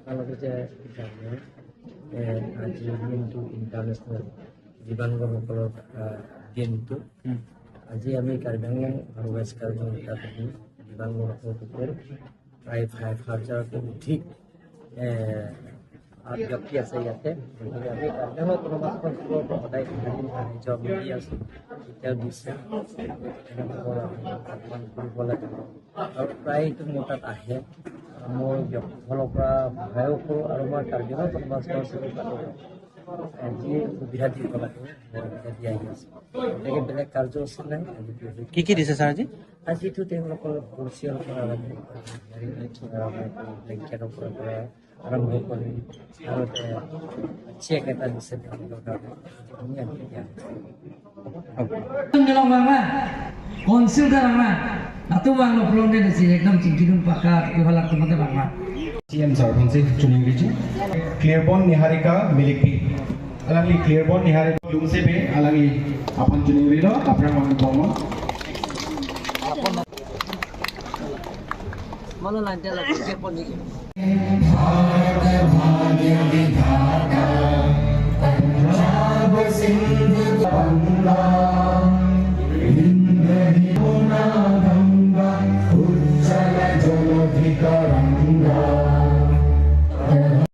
আপোনালোকে যে জানে, আজিৰ দিনটো ইণ্টাৰনেশ্যনেল দিব্যাংগসকলৰ দিনটো। আজি আমি কাৰ্বি আংলং আৰু ৱেষ্ট কাৰ্বি আংলং দিব্যাংগসকল টোটেল প্ৰায় 5000তকৈ অধিক ব্যক্তি আছে ইয়াতে। গতিকে আমি কাৰ্বি আংলং অট'নমাছ কাউন্সিলৰ পৰা সদায় সাহায্য আমি দি আছোঁ, এতিয়াও দিছে। তেখেতসকলক আমি সন্মান কৰিব লাগিব আৰু প্ৰায়তো মোৰ তাত আহে। মোৰ ব্যক্তিৰ ফালৰ পৰা সহায়ো কৰোঁ আৰু মই কাৰ্বি আংলং অট'নমাছ কাউন্সিলৰ পৰা যি সুবিধা দিব লাগে, মই সুবিধা দি আহি আছোঁ। গতিকে বেলেগ কাৰ্যসূচী নাই আজি। কি কি দিছে ছাৰ আজি? আজিতো তেওঁলোকৰ কুৰ্চিৰ পৰা আৰম্ভ কৰি, ব্লেংকেটৰ পৰা আৰম্ভ কৰি আৰু চেক এটা দিছে তেওঁলোকৰ কাৰণে, ধুনীয়াকৈ দিয়া হৈছে। Konsil ka na atu bang lo plong de si ekdom chingkidung paka tu halak tu mate bang ma. CM sir Francis Chuningrichi Clearbon Niharika Milikpi alangli Clearbon Niharika Lumsebe alangli apan Chuningri lo aprang mang bomo. Mana lantai lagi?